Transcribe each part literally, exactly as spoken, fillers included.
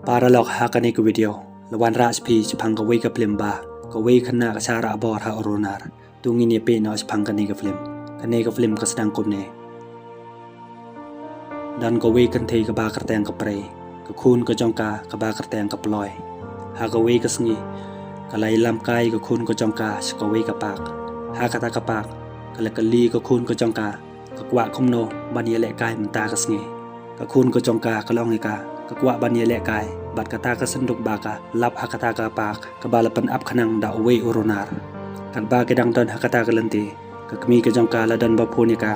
Paralok, ha kane ka video la wanrah sha phi shaphang kawei ka film ba kawei ka khynnah ka shah rah bor ha u runar. To ngin ïa peit noh shaphang kane ka film. Kane ka film ka sdang kumne. Don kawei kynthei kaba kyrteng ka Prei, ka khun ka jong ka kaba kyrteng ka Ploi. Ha kawei ka sngi ka la ïalam kai ka khun ka jong ka sha kawei ka park. Ha kata ka park ka la kylli ka khun ka jong ka ka kwah kumno ban ïalehkai mynta ka sngi. Ka khun ka jong ka ka la ong ïa ka, ka kwah ban ïalehkai bad kata ka synduk ba ka lap ha kata ka park kaba la pynap khnang da uwei u runar. Katba ki dang don ha kata ka lynti, ka kmie ka jong ka la don ba phone ïa ka.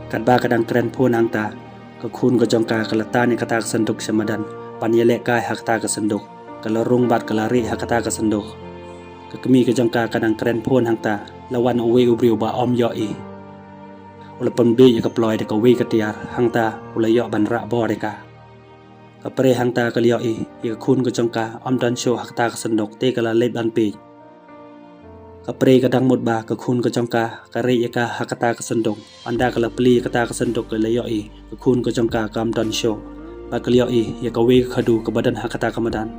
Katba ka dang kren phone hangta, ka khun ka jong ka ka la tan ïa kata ka synduk sha madan ban ïalehkai ha kata ka synduk. Ka la rung bad ka la rieh ha kata ka synduk. Ka kmie ka jong ka ka dang kren phone hangta, la wan uwei u briew ba ym ïohi. U la pynbiej ïa ka Ploi da kawei ka tiar, hangta u la ïoh ban rah bor ïa ka. Ka Prei hangta ka la ïohi ïa ka khun ka jong ka ym don shuh ha kata ka synduk, te ka la leit ban peit. Ka Prei ka dang mut ba ka khun ka jong ka ka rieh ïa ka ha kata ka synduk. Ynda ka la plie ïa kata ka synduk ka la ïohi ka khun ka jong ka kam don shuh. Bad ka la ïohi ïa kawei ka khadar kaba don ha kata ka madan.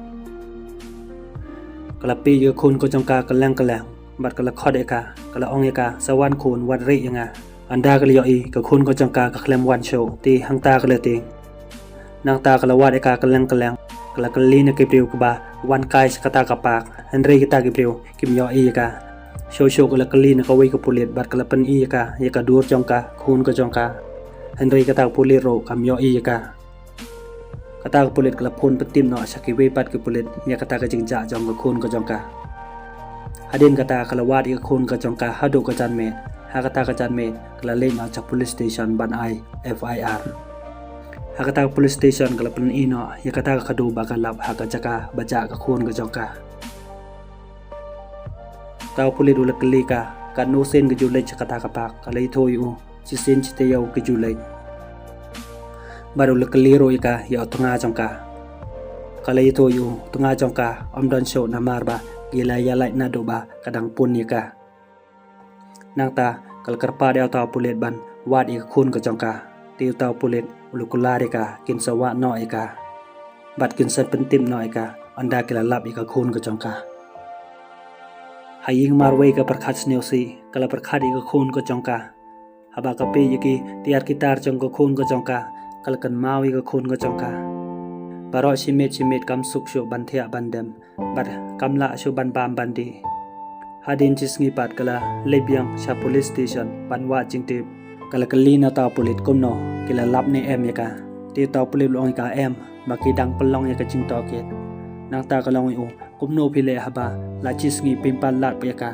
Ka la peit ïa ka khun ka jong ka kylleng kylleng bad ka la khot ïa ka, ka la ong ïa ka, "Sa wan khun, wat rieh ïa nga." Ynda ka la ïohi ka khun ka jong ka ka khlem wan shuh, te hangta ka la tieng. Nangta ka la wad ïa ka kylleng kylleng, ka la kylli na ki briew kiba wan kai sha kata ka park, hynrei kita ki briew kim ïohi ïa ka. Shuh shuh ka la kylli na kawei ka pulit bad ka la pyni ïa ka ïa ka dur jong ka khun ka jong ka, hynrei kata ka pulit ruh kam ïohi ïa ka. Kata ka pulit ka la phone pyntip noh sha kiwei pat ki pulit ïa kata ka jingjia jong ka khun ka jong ka. Hadien kata ka la wad ïa ka khun ka jong ka haduh ka janmiet. Ha kata ka janmiet ka la leit noh sha police station ban ai F I R. Ha kata ka police station ka la pyni noh ïa kata ka khadar ba ka lap ha ka jaka ba jah ka khun ka jong ka. Uta u pulit u la kylli ka, "Katno sien ka ju leit sha kata ka park?" Ka la ïathuh ïa u, "Shisien shi taïew ka ju leit." Bad u la kylli ruh ïa ka ïa u tnga jong ka. Ka la ïathuh ïa u, "U tnga jong ka ym don shuh namar ba ki la ïalait naduh ba ka dang phone ïa ka." Nangta ka la kyrpad ïa uta u pulit ban wad ïa ka khun ka jong ka. Te uta u pulit u la kular ïa ka kin sa wad noh ïa ka bad kin sa pyntip noh ïa ka ynda ki la lap ïa ka khun ka jong ka. Ha ïing marwei ka pyrkhat sniewsih, ka la pyrkhat ïa ka khun ka jong ka. Haba ka peit ïa ki tiar ki tar jong ka khun ka jong ka, ka la kynmaw ïa ka khun ka jong ka. Baroh shi miet shi miet kam suk shuh ban thiah ban dem bad kam lah shuh ban bam ban dih. Hadien shi sngi pat ka la leit biang sha police station ban wad jingtip. Ka la kylli na uta u pulit kumno, ki la lap ne em ïa ka. Te uta u pulit u la ong ïa ka em, ba ki dang pynlong ïa ka jingtohkit. Nangta ka la ong ïa u, "Kumno phi leh haba la shi sngi phim pat lap ïa ka?"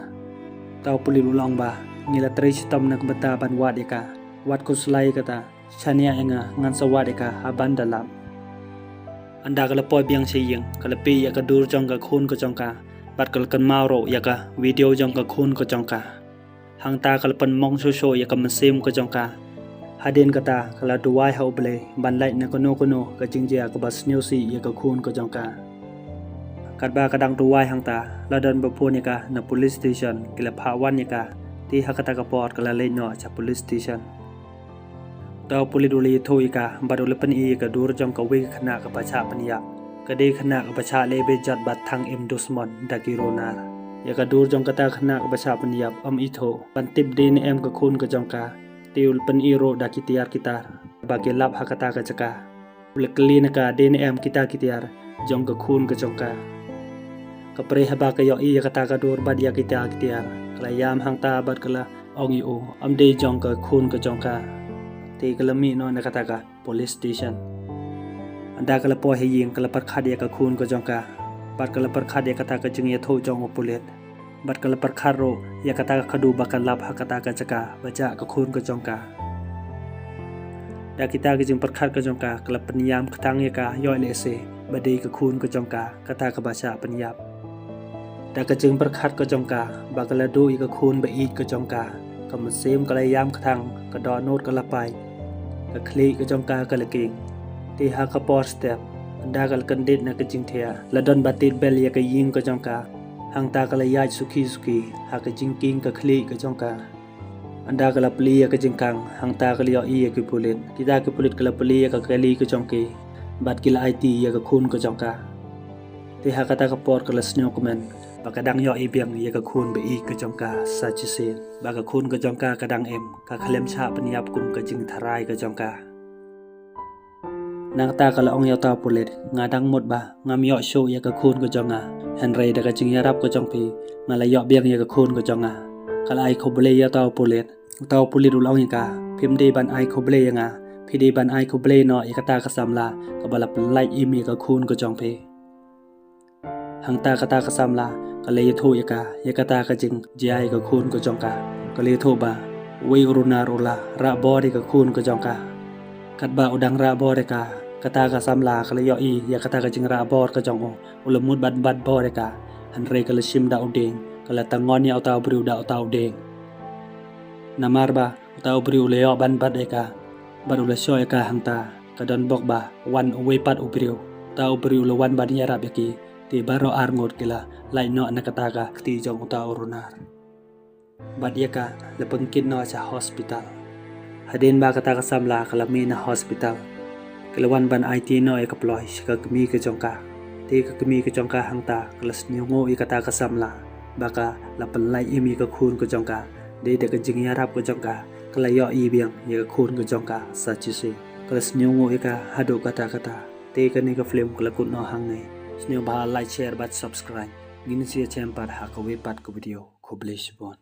Uta u pulit u la ong ba, "Ngi la trei shitom na ka bynta ban wad ïa ka. Wat khuslai ïa kata, shaniah ïa nga, ngan sa wad ïa ka ha ban da lap." Ynda ka la poi biang sha ïing, ka la peit ïa ka dur jong ka khun ka jong ka bad ka la kynmaw ruh ïa ka video jong ka khun ka jong ka. Hangta ka la pynmong shuh shuh ïa ka mynsiem ka jong ka. Hadien kata ka la duwai ha U Blei ban lait na kano kano ka jingjia kaba sniewsih ïa ka khun ka jong ka. Katba ka dang duwai hangta, la don ba phone ïa ka na police station, ki la phah wan ïa ka. Te ha kata ka por ka la leit noh sha police station. Uta u pulit u la ïathuh ïa ka bad u la pyni ïa ka dur jong kawei ka khynnah kaba shah pynïap. Ka dei ka khynnah kaba shah leh bejot bad thang im dusmon da ki runar. Ïa ka dur jong kata ka khynnah kaba shah pynïap ym ithuh ban tip dei ne em ka khun ka jong ka. Te u la pyni ruh da ki tiar ki tar ba ki lap ha kata ka jaka. U la kylli na ka dei ne em kita ki tiar jong ka khun ka jong ka. Ka Prei haba ka ïohi ïa kata ka dur bad ïa kita ki tiar, ka la ïam hangta bad ka la ong ïa u, "Ym dei jong ka khun ka jong ka." Te ka la mih noh na kata ka police station. Ynda ka la poi ha ïing ka la pyrkhat ïa ka khun ka jong ka bad ka la pyrkhat ïa kata ka jingïathuh jong u pulit. Bad ka la pyrkhat ruh ïa kata ka khadar ba ka lap ha kata ka jaka ba jah ka khun ka jong ka. Da kita ka jingpyrkhat ka jong ka, ka la pynïam kthang ïa ka ïoh lehse ba dei ka khun ka jong ka kata kaba shah pynïap. Da ka jingpyrkhat ka jong ka ba ka la duh ïa ka khun ba ïeit ka jong ka, ka mynsiem ka la ïam kthang, ka dohnud ka la pait, ka khlieh ka jong ka ka la king. Te ha ka por step, ynda ka la kyndit na ka jingthiah, la don ba tied bell ïa ka ïing ka jong ka. Hangta ka la ïaid suki suki ha ka jingking ka khlieh ka jong ka. Ynda ka la plie ïa ka jingkhang, hangta ka la ïohi ïa ki pulit. Kita ki pulit ka la plie ïa ka kali ka jong ki bad ki la aiti ïa ka khun ka jong ka. Te ha kata ka por ka la sngewkmen ba ka dang ïohi biang ïa ka khun ba ïeit ka jong ka sa shisien, ba ka khun ka jong ka ka dang im, ka khlem shah pynïap kum ka jingtharai ka jong ka. Nangta ka la ong ïa uta u pulit, nga dang mut ba ngam ïoh shuh ïa ka khun ka jong nga, hynrei da ka jingïarap ka jong phi nga la ïoh biang ïa ka khun ka jong nga. Ka la ai khublei ïa uta u pulit. Uta u pulit u la ong ïa ka, phim dei ban ai khublei ïa nga, phi dei ban ai khublei noh ïa kata ka samla kaba la pynlait im ïa ka khun ka jong phi. Hangta kata ka samla ka la ïathuh ïa ka ïa kata ka jingjia ïa ka khun ka jong ka. Ka la ïathuh ba uwei u runar u la rah bor ïa ka khun ka jong ka. Katba u dang rah bor ïa ka, kata ka samla ka la ïohi ïa kata ka jingrah bor ka jong u, u la mut ban bat bor ïa ka, hynrei ka la shim da u dieng, ka la tyngon ïa uta u briew da uta u dieng. Namar ba uta u briew u la ïoh ban bat ïa ka bad u la shoh ïa ka hangta, ka don bok ba wan uwei pat u briew. Uta u briew u la wan ban ïarap ïa ki, te baroh arngut ki la lait noh na kata ka kti jong uta u runar. Bad ïa ka la pynkit noh sha hospital. Hadien ba kata ka samla ka la mih na hospital, ka la wan ban aiti noh ïa ka ploh sha ka kmie ka jong ka. Te ka kmie ka jong ka hangta ka la sngewnguh ïa kata ka samla ba ka la pynlait im ïa ka khun ka jong ka. Dei da ka jingïarap ka jong ka, ka la ïohi biang ïa ka khun ka jong ka sa shisien. Ka la sngewnguh ïa ka haduh katta katta. Te kane ka film ka la kut noh hangne. Sngewbha like, share bad subscribe. Ngin sa ïashem pat ha kawei pat ka video. Khublei shibun.